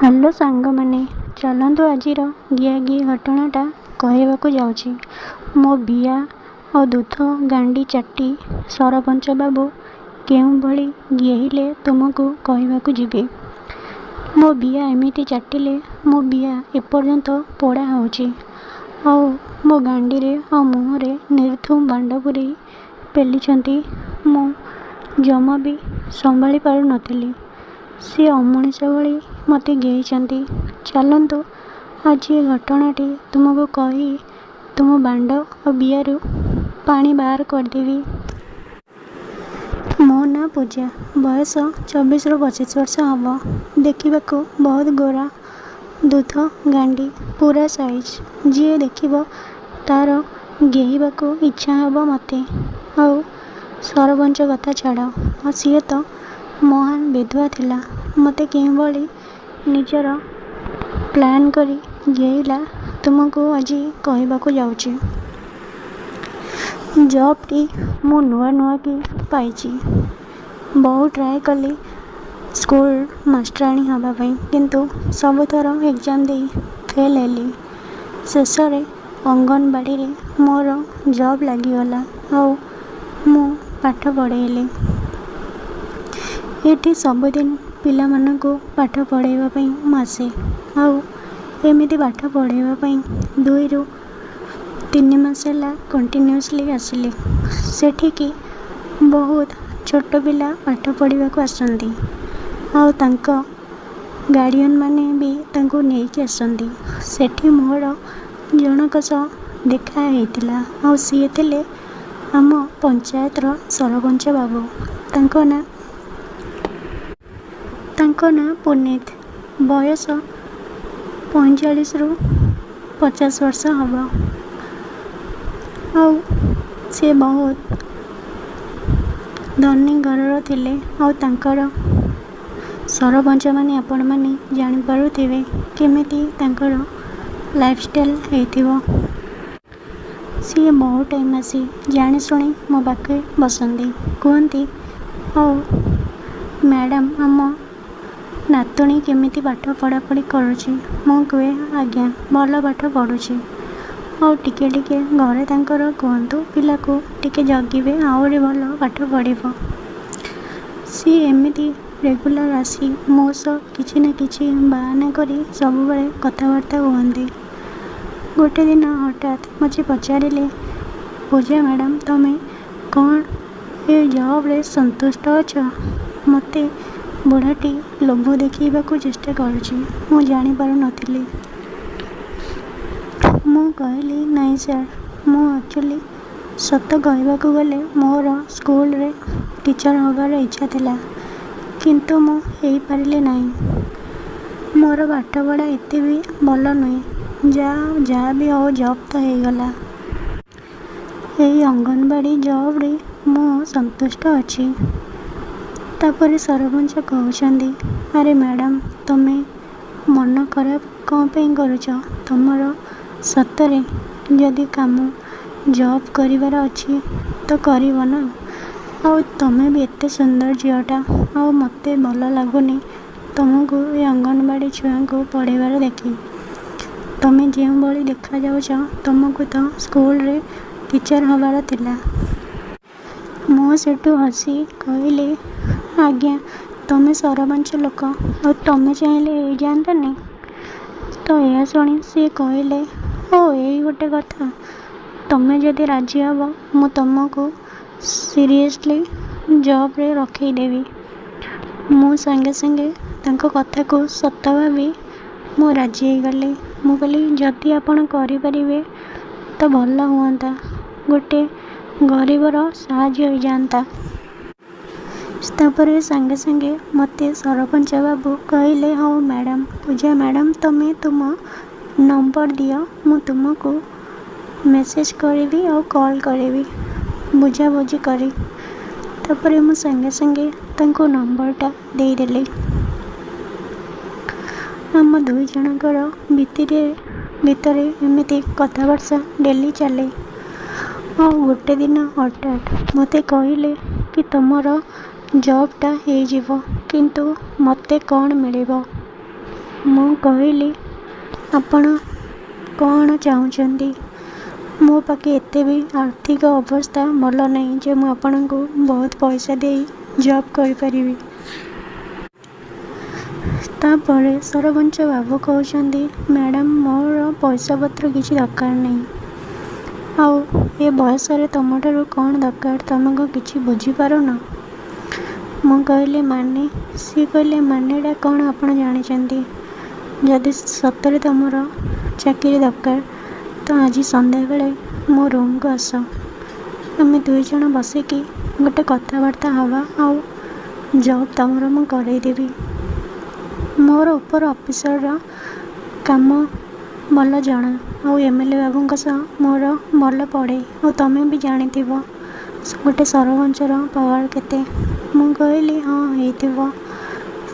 Hello ସାଙ୍ଗମାନେ, ଚାଲନ୍ତୁ ଆଜିର ଗିଆ ଗି ଘଟଣାଟା କହିବାକୁ ଯାଉଛି। ମୋ ବିଆ ଆଉ ଦୁଧ ଗାଣ୍ଡି ଚାଟି ସରପଞ୍ଚ ବାବୁ କେଉଁଭଳି ଗେହିଲେ ତୁମକୁ କହିବାକୁ ଯିବି। ମୋ ବିଆ ଏମିତି ଚାଟିଲେ, ମୋ ବିଆ ଏପର୍ଯ୍ୟନ୍ତ ପୋଡ଼ା ହେଉଛି। ଆଉ ମୋ ଗାଣ୍ଡିରେ ଆଉ ମୁହଁରେ ନିର୍ଧୁମ ବାଣ୍ଡ ପୂରେଇ ପେଲିଛନ୍ତି, ମୁଁ ଜମା ବି ସମ୍ଭାଳି ପାରୁନଥିଲି। ସିଏ ଅମଣିଷ ଭଳି ମୋତେ ଗେହିଛନ୍ତି। ଚାଲନ୍ତୁ ଆଜି ଏ ଘଟଣାଟି ତୁମକୁ କହି ତୁମ ବାଣ୍ଡ ଆଉ ବିଆରୁ ପାଣି ବାହାର କରିଦେବି। ମୋ ନାଁ ପୂଜା, ବୟସ 24ରୁ 25 ବର୍ଷ ହେବ। ଦେଖିବାକୁ ବହୁତ ଗୋରା, ଦୁଧ ଗାଣ୍ଡି ପୂରା ସାଇଜ୍। ଯିଏ ଦେଖିବ ତା'ର ଗେହିବାକୁ ଇଚ୍ଛା ହେବ ମୋତେ। ଆଉ ସରପଞ୍ଚ କଥା ଛାଡ଼, ସିଏ ତ ମହାନ ବେଧୁଆ ଥିଲା। ମୋତେ କେଉଁଭଳି ନିଜର ପ୍ଲାନ୍ କରି ଗେହିଲା ତୁମକୁ ଆଜି କହିବାକୁ ଯାଉଛି। ଜବ୍ଟି ମୁଁ ନୂଆ ନୂଆ କି ପାଇଛି। ବହୁ ଟ୍ରାଏ କଲି ସ୍କୁଲ ମାଷ୍ଟରାଣୀ ହେବା ପାଇଁ, କିନ୍ତୁ ସବୁଥର ଏକ୍ଜାମ୍ ଦେଇ ଫେଲ୍ ହେଲି। ଶେଷରେ ଅଙ୍ଗନବାଡ଼ିରେ ମୋର ଜବ୍ ଲାଗିଗଲା ଆଉ ମୁଁ ପାଠ ପଢ଼େଇଲି। ଏଠି ସବୁଦିନ ପିଲାମାନଙ୍କୁ ପାଠ ପଢ଼େଇବା ପାଇଁ ମୁଁ ଆସେ। ଆଉ ଏମିତି ପାଠ ପଢ଼େଇବା ପାଇଁ 2ରୁ 3 ମାସ ହେଲା କଣ୍ଟିନ୍ୟୁଅସ୍ଲି ଆସିଲି। ସେଠିକି ବହୁତ ଛୋଟ ପିଲା ପାଠ ପଢ଼ିବାକୁ ଆସନ୍ତି ଆଉ ତାଙ୍କ ଗାର୍ଡ଼ିଅନ୍ମାନେ ବି ତାଙ୍କୁ ନେଇକି ଆସନ୍ତି। ସେଠି ମୋର ଜଣଙ୍କ ସହ ଦେଖା ହେଇଥିଲା ଆଉ ସିଏ ଥିଲେ ଆମ ପଞ୍ଚାୟତର ସରପଞ୍ଚ ବାବୁ। ତାଙ୍କ ନାଁ ପୁନିତ। ବୟସ 45ରୁ 50 ବର୍ଷ ହେବ। ଆଉ ସିଏ ବହୁତ ଧନୀ ଘରର ଥିଲେ। ଆଉ ତାଙ୍କର ସରପଞ୍ଚମାନେ ଆପଣମାନେ ଜାଣିପାରୁଥିବେ କେମିତି ତାଙ୍କର ଲାଇଫଷ୍ଟାଇଲ୍ ହେଇଥିବ। ସିଏ ବହୁତ ଟାଇମ୍ ଆସି ଜାଣିଶୁଣି ମୋ ପାଖେ ବସନ୍ତି, କୁହନ୍ତି, ଆଉ ମ୍ୟାଡ଼ାମ୍, ଆମ ନାତୁଣୀ କେମିତି ପାଠ ପଢ଼ାପଢ଼ି କରୁଛି? ମୁଁ କୁହେ, ଆଜ୍ଞା ଭଲ ପାଠ ପଢ଼ୁଛି, ଆଉ ଟିକେ ଟିକେ ଘରେ ତାଙ୍କର କୁହନ୍ତୁ ପିଲାକୁ ଟିକେ ଜଗିବେ, ଆହୁରି ଭଲ ପାଠ ପଢ଼ିବ। ସିଏ ଏମିତି ରେଗୁଲାର ଆସି ମୋ ସହ କିଛି ନା କିଛି ବାହାନା କରି ସବୁବେଳେ କଥାବାର୍ତ୍ତା ହୁଅନ୍ତି। ଗୋଟେ ଦିନ ହଠାତ୍ ମୋତେ ପଚାରିଲେ, ପୂଜା ମ୍ୟାଡ଼ାମ୍, ତମେ କ'ଣ ଏ ଜବ୍ରେ ସନ୍ତୁଷ୍ଟ ଅଛ? ମୋତେ ବୁଢ଼ାଟି ଲୋଭ ଦେଖେଇବାକୁ ଚେଷ୍ଟା କରୁଛି, ମୁଁ ଜାଣିପାରୁନଥିଲି। ମୁଁ କହିଲି, ନାଇଁ ସାର୍, ମୁଁ ଆକ୍ଚୁଆଲି ସତ କହିବାକୁ ଗଲେ ମୋର ସ୍କୁଲରେ ଟିଚର୍ ହେବାର ଇଚ୍ଛା ଥିଲା, କିନ୍ତୁ ମୁଁ ହେଇପାରିଲି ନାହିଁ। ମୋର ପାଠପଢ଼ା ଏତେ ବି ଭଲ ନୁହେଁ। ଯାହା ବି ହଉ ଜବ୍ ତ ହେଇଗଲା। ଏଇ ଅଙ୍ଗନବାଡ଼ି ଜବ୍ରେ ମୁଁ ସନ୍ତୁଷ୍ଟ ଅଛି। ତାପରେ ସରପଞ୍ଚ କହୁଛନ୍ତି, ଆରେ ମ୍ୟାଡ଼ାମ୍, ତମେ ମନ ଖରାପ କ'ଣ ପାଇଁ କରୁଛ? ତମର ସତରେ ଯଦି କାମ ଜବ୍ କରିବାର ଅଛି ତ କରିବ ନା? ଆଉ ତମେ ବି ଏତେ ସୁନ୍ଦର ଝିଅଟା, ଆଉ ମୋତେ ଭଲ ଲାଗୁନି ତମକୁ ଏ ଅଙ୍ଗନବାଡ଼ି ଛୁଆଙ୍କୁ ପଢ଼େଇବାର ଦେଖି। ତମେ ଯେଉଁଭଳି ଦେଖାଯାଉଛ, ତମକୁ ତ ସ୍କୁଲରେ ଟିଚର୍ ହେବାର ଥିଲା। ମୁଁ ସେଠୁ ହସି କହିଲି, ଆଜ୍ଞା ତମେ ସରପଞ୍ଚ ଲୋକ, ଆଉ ତମେ ଚାହିଁଲେ ହେଇଯାଆନ୍ତନି? ତ ଏହା ଶୁଣି ସିଏ କହିଲେ, ଓ ଏଇ ଗୋଟେ କଥା, ତମେ ଯଦି ରାଜି ହେବ ମୁଁ ତମକୁ ସିରିୟସଲି ଜବ୍ରେ ରଖେଇଦେବି। ମୁଁ ସାଙ୍ଗେ ସାଙ୍ଗେ ତାଙ୍କ କଥାକୁ ସତ ଭାବି ମୁଁ ରାଜି ହେଇଗଲି। ମୁଁ କହିଲି, ଯଦି ଆପଣ କରିପାରିବେ ତ ଭଲ ହୁଅନ୍ତା, ଗୋଟେ ଗରିବର ସାହାଯ୍ୟ ହେଇଯାଆନ୍ତା। ତାପରେ ସାଙ୍ଗେ ସାଙ୍ଗେ ମୋତେ ସରପଞ୍ଚ ବାବୁ କହିଲେ, ହଉ ମ୍ୟାଡ଼ାମ୍, ପୂଜା ମ୍ୟାଡ଼ାମ୍, ତମେ ତୁମ ନମ୍ବର ଦିଅ, ମୁଁ ତୁମକୁ ମେସେଜ୍ କରିବି ଆଉ କଲ୍ କରିବି ବୁଝାବୁଝି କରି। ତାପରେ ମୁଁ ସାଙ୍ଗେ ସାଙ୍ଗେ ତାଙ୍କୁ ନମ୍ବରଟା ଦେଇଦେଲି। ଆମ ଦୁଇ ଜଣଙ୍କର ଭିତରେ ଏମିତି କଥାବାର୍ତ୍ତା ଡେଲି ଚାଲେ। ଆଉ ଗୋଟେ ଦିନ ହଠାତ୍ ମୋତେ କହିଲେ କି ତମର ଜବ୍ଟା ହେଇଯିବ, କିନ୍ତୁ ମୋତେ କ'ଣ ମିଳିବ? ମୁଁ କହିଲି, ଆପଣ କ'ଣ ଚାହୁଁଛନ୍ତି? ମୋ ପାଖେ ଏତେ ବି ଆର୍ଥିକ ଅବସ୍ଥା ଭଲ ନାହିଁ ଯେ ମୁଁ ଆପଣଙ୍କୁ ବହୁତ ପଇସା ଦେଇ ଜବ୍ କରିପାରିବି। ତା'ପରେ ସରପଞ୍ଚ ବାବୁ କହୁଛନ୍ତି, ମ୍ୟାଡ଼ାମ୍, ମୋର ପଇସାପତ୍ର କିଛି ଦରକାର ନାହିଁ। ଆଉ ଏ ବୟସରେ ତମଠାରୁ କ'ଣ ଦରକାର, ତମେ କ'ଣ କିଛି ବୁଝିପାରୁନ? ମୁଁ କହିଲି, ମାନେ? ସିଏ କହିଲେ, ମାନେଟା କ'ଣ ଆପଣ ଜାଣିଛନ୍ତି? ଯଦି ସତରେ ତମର ଚାକିରି ଦରକାର ତ ଆଜି ସନ୍ଧ୍ୟାବେଳେ ମୋ ରୁମ୍କୁ ଆସ। ଆମେ ଦୁଇଜଣ ବସିକି ଗୋଟେ କଥାବାର୍ତ୍ତା ହେବା ଆଉ ଜବ୍ ତମର ମୁଁ କରେଇଦେବି। ମୋର ଉପର ଅଫିସରର କାମ ଭଲ ଜଣା ଆଉ ଏମ୍.ଏଲ୍.ଏ ବାବୁଙ୍କ ସହ ମୋର ଭଲ ପଡ଼େ, ଆଉ ତମେ ବି ଜାଣିଥିବ ଗୋଟେ ସରପଞ୍ଚର ପାୱାର କେତେ। ମୁଁ କହିଲି, ହଁ, ହେଇଥିବ।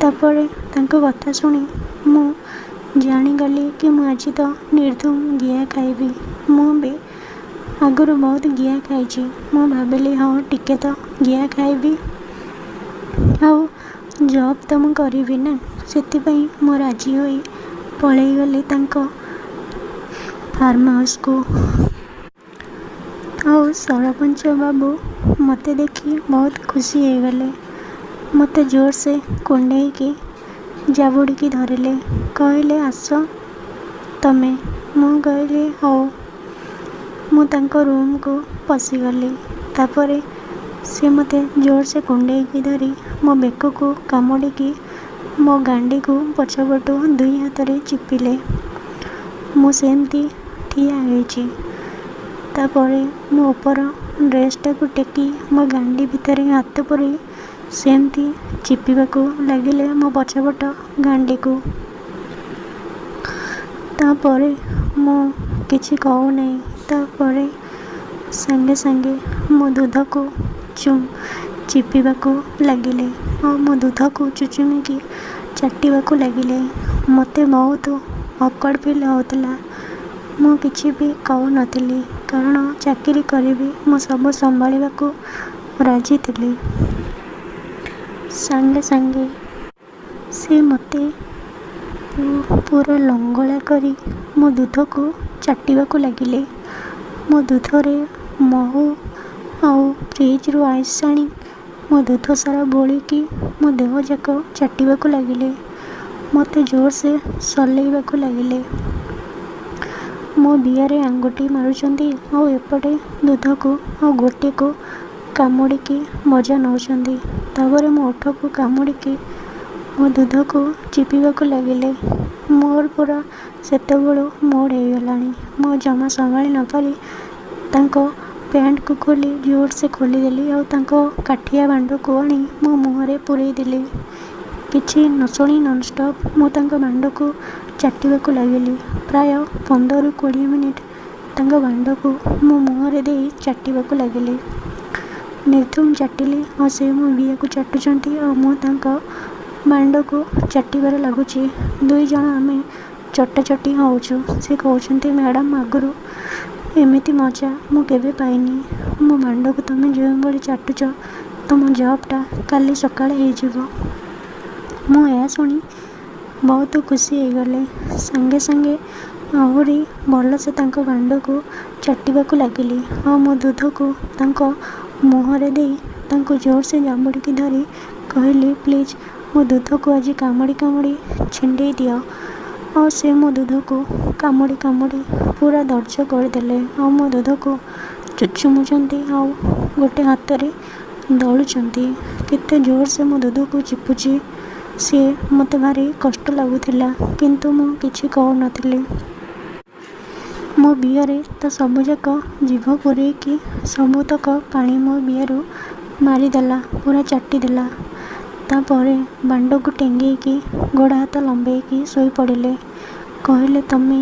ତା'ପରେ ତାଙ୍କ କଥା ଶୁଣି ମୁଁ ଜାଣିଗଲି କି ମୁଁ ଆଜି ତ ନିର୍ଦ୍ଧୁମ ଗିହା ଖାଇବି। ମୁଁ ବି ଆଗରୁ ବହୁତ ଗିହା ଖାଇଛି। ମୁଁ ଭାବିଲି, ହଁ, ଟିକେ ତ ଗିହା ଖାଇବି ଆଉ ଜବ୍ ତ ମୁଁ କରିବି ନା। ସେଥିପାଇଁ ମୁଁ ରାଜି ହୋଇ ପଳେଇଗଲି ତାଙ୍କ ଫାର୍ମ ହାଉସ୍କୁ। ଆଉ ସରପଞ୍ଚ ବାବୁ ମୋତେ ଦେଖି ବହୁତ ଖୁସି ହେଇଗଲେ। ମୋତେ ଜୋରସେ କୁଣ୍ଢେଇକି ଜାବୁଡ଼ିକି ଧରିଲେ। କହିଲେ, ଆସ ତମେ। ମୁଁ କହିଲି, ହଉ। ମୁଁ ତାଙ୍କ ରୁମ୍କୁ ପଶିଗଲି। ତା'ପରେ ସେ ମୋତେ ଜୋରସେ କୁଣ୍ଢେଇକି ଧରି ମୋ ବେକକୁ କାମୁଡ଼ିକି ମୋ ଗାଣ୍ଡିକୁ ପଛପଟୁ ଦୁଇ ହାତରେ ଚିପିଲେ। ମୁଁ ସେମିତି ଠିଆ ହେଇଛି। ତା'ପରେ ମୋ ଉପର ଡ୍ରେସ୍ଟାକୁ ଟେକି ମୋ ଗାଣ୍ଡି ଭିତରେ ହାତ ପୂରେଇ ସେମିତି ଚିପିବାକୁ ଲାଗିଲେ ମୋ ପଛପଟ ଗାଣ୍ଡିକୁ। ତା'ପରେ ମୁଁ କିଛି କହୁନାହିଁ। ତା'ପରେ ସାଙ୍ଗେ ସାଙ୍ଗେ ମୋ ଦୁଧକୁ ଚିପିବାକୁ ଲାଗିଲେ ଆଉ ମୋ ଦୁଧକୁ ଚୁଚୁମିକି ଚାଟିବାକୁ ଲାଗିଲେ। ମୋତେ ବହୁତ ଅକୱାର୍ଡ଼ ଫିଲ୍ ହେଉଥିଲା। ମୁଁ କିଛି ବି କହୁନଥିଲି, କାରଣ ଚାକିରି କରିବି, ମୁଁ ସବୁ ସମ୍ଭାଳିବାକୁ ରାଜି ଥିଲି। ସାଙ୍ଗେ ସାଙ୍ଗେ ସେ ମୋତେ ପୁରା ଲଙ୍ଗଳା କରି ମୋ ଦୁଧକୁ ଚାଟିବାକୁ ଲାଗିଲେ। ମୋ ଦୁଧରେ ମହୁ ଆଉ ଫ୍ରିଜରୁ ଆଇସ୍ ଆଣି ମୋ ଦୁଧ ସାରା ବୋଳିକି ମୋ ଦେହଯାକ ଚାଟିବାକୁ ଲାଗିଲେ। ମୋତେ ଜୋରସେ ସଲେଇବାକୁ ଲାଗିଲେ। ମୋ ବିଆରେ ଆଙ୍ଗୁଠି ମାରୁଛନ୍ତି ଆଉ ଏପଟେ ଦୁଧକୁ ଆଉ ଗୋଟିକୁ କାମୁଡ଼ିକି ମଜା ନେଉଛନ୍ତି। ତା'ପରେ ମୋ ଓଠକୁ କାମୁଡ଼ିକି ମୋ ଦୁଧକୁ ଚିପିବାକୁ ଲାଗିଲେ। ମୋର ପୁରା ସେତେବେଳୁ ମୁଡ଼୍ ହେଇଗଲାଣି। ମୁଁ ଜମା ସମ୍ଭାଳି ନପାରି ତାଙ୍କ ପ୍ୟାଣ୍ଟକୁ ଖୋଲି ଜୋରସେ ଖୋଲିଦେଲି ଆଉ ତାଙ୍କ କାଠିଆ ବାଣ୍ଡକୁ ଆଣି ମୋ ମୁହଁରେ ପୂରେଇ ଦେଲି। କିଛି ନ ଶୁଣି ନନ୍ଷ୍ଟପ୍ ମୁଁ ତାଙ୍କ ବାଣ୍ଡକୁ ଚାଟିବାକୁ ଲାଗିଲି। ପ୍ରାୟ 15ରୁ 20 ମିନିଟ୍ ତାଙ୍କ ବାଣ୍ଡକୁ ମୋ ମୁହଁରେ ଦେଇ ଚାଟିବାକୁ ଲାଗିଲି। ନିର୍ଦ୍ଧୁମ ଚାଟିଲି ଆଉ ସେ ମୋ ବିଆକୁ ଚାଟୁଛନ୍ତି ଆଉ ମୁଁ ତାଙ୍କ ବାଣ୍ଡକୁ ଚାଟିବାରେ ଲାଗୁଛି। ଦୁଇଜଣ ଆମେ ଚଟାଚଟି ହେଉଛୁ। ସେ କହୁଛନ୍ତି, ମ୍ୟାଡ଼ାମ୍, ଆଗରୁ ଏମିତି ମଜା ମୁଁ କେବେ ପାଇନି। ମୋ ବାଣ୍ଡକୁ ତମେ ଯେଉଁଭଳି ଚାଟୁଛ, ତମ ଜବ୍ଟା କାଲି ସକାଳେ ହେଇଯିବ। ମୁଁ ଏହା ଶୁଣି ବହୁତ ଖୁସି ହେଇଗଲି। ସାଙ୍ଗେ ସାଙ୍ଗେ ଆହୁରି ଭଲସେ ତାଙ୍କ ବାଣ୍ଡକୁ ଚାଟିବାକୁ ଲାଗିଲି ଆଉ ମୋ ଦୁଧକୁ ତାଙ୍କ ମୁହଁରେ ଦେଇ ତାଙ୍କୁ ଜୋରସେ ଜାବୁଡ଼ିକି ଧରି କହିଲି, ପ୍ଲିଜ୍ ମୋ ଦୁଧକୁ ଆଜି କାମୁଡ଼ି କାମୁଡ଼ି ଛିଣ୍ଡେଇ ଦିଅ। ଆଉ ସେ ମୋ ଦୁଧକୁ କାମୁଡ଼ି କାମୁଡ଼ି ପୁରା ଦରଜ କରିଦେଲେ ଆଉ ମୋ ଦୁଧକୁ ଚୁଚୁମୁଛନ୍ତି ଆଉ ଗୋଟେ ହାତରେ ଦଳୁଛନ୍ତି। କେତେ ଜୋରସେ ମୋ ଦୁଧକୁ ଚିପୁଛି ସିଏ, ମୋତେ ଭାରି କଷ୍ଟ ଲାଗୁଥିଲା, କିନ୍ତୁ ମୁଁ କିଛି କହୁନଥିଲି। ମୋ ବିଆରେ ତା ସବୁଯାକ ଜିଭ ପୂରେଇକି ସବୁତକ ପାଣି ମୋ ବିଆରୁ ମାରିଦେଲା, ପୁରା ଚାଟିଦେଲା। ତା'ପରେ ବାଣ୍ଡକୁ ଟେଙ୍ଗେଇକି ଗୋଡ଼ ହାତ ଲମ୍ବେଇକି ଶୋଇପଡ଼ିଲେ। କହିଲେ, ତମେ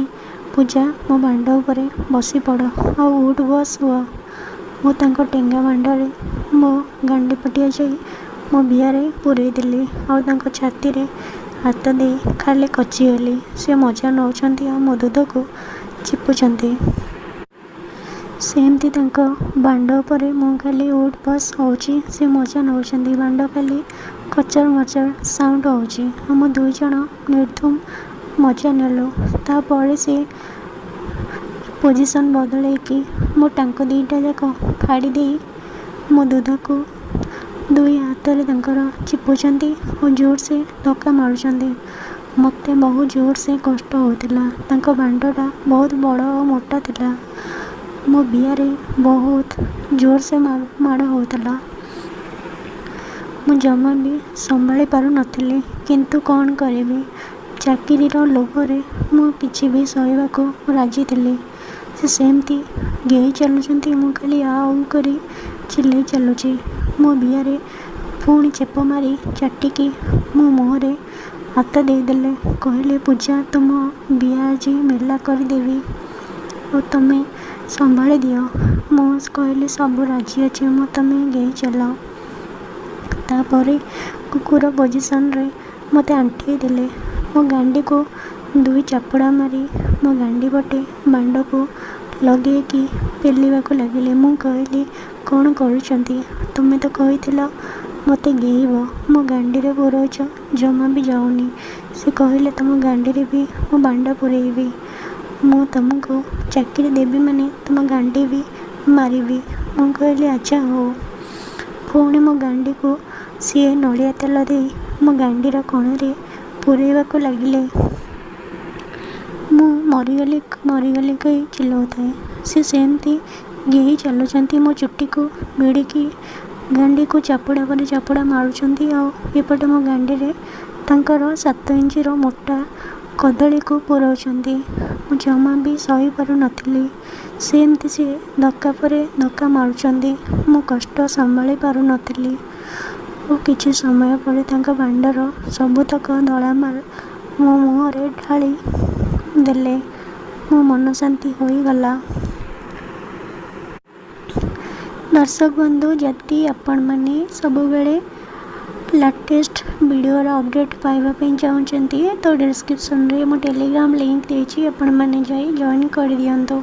ପୂଜା ମୋ ବାଣ୍ଡ ଉପରେ ବସିପଡ଼ ଆଉ ଉଠ୍ ବସ୍ ହୁଅ। ମୁଁ ତାଙ୍କ ଟେଙ୍ଗା ବାଣ୍ଡରେ ମୋ ଗାଣ୍ଡିପଟିଆ ଯାଇ ମୋ ବିଆରେ ପୂରେଇ ଦେଲି ଆଉ ତାଙ୍କ ଛାତିରେ ହାତ ଦେଇ ଖାଲି କଚିଗଲି। ସେ ମଜା ନେଉଛନ୍ତି ଆଉ ମୋ ଦୁଧକୁ ଚିପୁଛନ୍ତି। ସେମିତି ତାଙ୍କ ବାଣ୍ଡ ଉପରେ ମୁଁ ଖାଲି ଉଠ୍ ବସ୍ ହେଉଛି। ସେ ମଜା ନେଉଛନ୍ତି। ବାଣ୍ଡ ଖାଲି କଚର ମଚର ସାଉଣ୍ଡ ହେଉଛି। ଆମ 2 ଜଣ ନିର୍ଧୁମ ମଜା ନେଲୁ। ତା'ପରେ ସିଏ ପୋଜିସନ୍ ବଦଳେଇକି ମୋ ଟାଙ୍କ ଦୁଇଟା ଯାକ ଫାଡ଼ି ଦେଇ ମୋ ଦୁଧକୁ ଦୁଇ ହାତରେ ତାଙ୍କର ଚିପୁଛନ୍ତି ଓ ଜୋରସେ ଧକ୍କା ମାରୁଛନ୍ତି। ମୋତେ ବହୁତ ଜୋରସେ କଷ୍ଟ ହେଉଥିଲା। ତାଙ୍କ ବାଣ୍ଡଟା ବହୁତ ବଡ଼ ଓ ମୋଟା ଥିଲା। ମୋ ବିଆରେ ବହୁତ ଜୋରସେ ମାଡ଼ ହେଉଥିଲା। ମୁଁ ଜମା ବି ସମ୍ଭାଳି ପାରୁନଥିଲି। କିନ୍ତୁ କ'ଣ କରିବି? ଚାକିରିର ଲୋଭରେ ମୁଁ କିଛି ବି ସହିବାକୁ ରାଜି ଥିଲି। ସେ ସେମିତି ଗେହି ଚାଲୁଛନ୍ତି, ମୁଁ ଖାଲି ଆ ଉ କରି ଚିଲେଇ ଚାଲୁଛି। ମୋ ବିଆରେ ପୁଣି ଚେପ ମାରି ଚାଟିକି ମୋ ମୁହଁରେ ହାତ ଦେଇଦେଲେ। କହିଲେ, "ପୂଜା, ତୁମ ବିଆ ଆଜି ମେଲା କରିଦେବି ଆଉ, ତମେ ସମ୍ଭାଳି ଦିଅ।" ମୁଁ କହିଲି, "ସବୁ ରାଜି ଅଛି ମୁଁ, ତମେ ଗେହି ଚାଲ।" ତା'ପରେ କୁକୁର ପୋଜିସନରେ ମୋତେ ଆଣ୍ଠେଇ ଦେଲେ। ମୋ ଗାଣ୍ଡିକୁ ଦୁଇ ଚାପୁଡ଼ା ମାରି ମୋ ଗାଣ୍ଡି ପଟେ ବାଣ୍ଡକୁ ଲଗେଇକି ପେଲିବାକୁ ଲାଗିଲେ। ମୁଁ କହିଲି, "କ'ଣ କରୁଛନ୍ତି? ତୁମେ ତ କହିଥିଲ ମୋତେ ଗେହିବ, ମୋ ଗାଣ୍ଡିରେ ପୁରଉଛ, ଜମା ବି ଯାଉନି।" ସେ କହିଲେ, "ତୁମ ଗାଣ୍ଡିରେ ବି ମୁଁ ବାଣ୍ଡ ପୁରେଇବି। ମୁଁ ତୁମକୁ ଚାକିରି ଦେବି ମାନେ ତୁମ ଗାଣ୍ଡି ବି ମାରିବି।" ମୁଁ କହିଲି, "ଆଚ୍ଛା ହଉ।" ପୁଣି ମୋ ଗାଣ୍ଡିକୁ ସିଏ ନଡ଼ିଆ ତେଲ ଦେଇ ମୋ ଗାଣ୍ଡିର କଣରେ ପୁରେଇବାକୁ ଲାଗିଲେ। ମୁଁ ମରିଗଲି ମରିଗଲି କହି ଚିଲଉଥାଏ। ସେ ସେମିତି ଗେହି ଚାଲୁଛନ୍ତି, ମୋ ଚୁଟିକୁ ଭିଡ଼ିକି ଗାଣ୍ଡିକୁ ଚାପୁଡ଼ା ପରେ ଚାପୁଡ଼ା ମାରୁଛନ୍ତି ଆଉ ଏପଟେ ମୋ ଗାଣ୍ଡିରେ ତାଙ୍କର 7 ଇଞ୍ଚର ମୋଟା କଦଳୀକୁ ପୁରଉଛନ୍ତି। ମୁଁ ଜମା ବି ସହିପାରୁନଥିଲି। ସେମିତି ସିଏ ଧକ୍କା ପରେ ଧକ୍କା ମାରୁଛନ୍ତି। ମୁଁ କଷ୍ଟ ସମ୍ଭାଳି ପାରୁନଥିଲି। ଓ କିଛି ସମୟ ପରେ ତାଙ୍କ ବାଣ୍ଡର ସବୁତକ ଧଳା ମାଲ ମୋ ମୁହଁରେ ଢାଳି ଦେଲେ। ମୋ ମନ ଶାନ୍ତି ହୋଇଗଲା। ଦର୍ଶକ ବନ୍ଧୁ, ଯଦି ଆପଣମାନେ ସବୁବେଳେ ଲାଟେଷ୍ଟ ଭିଡ଼ିଓର ଅପଡ଼େଟ୍ ପାଇବା ପାଇଁ ଚାହୁଁଛନ୍ତି, ତ ଡିସ୍କ୍ରିପ୍ସନ୍ରେ ମୁଁ ଟେଲିଗ୍ରାମ ଲିଙ୍କ୍ ଦେଇଛି, ଆପଣମାନେ ଯାଇ ଜଏନ୍ କରିଦିଅନ୍ତୁ।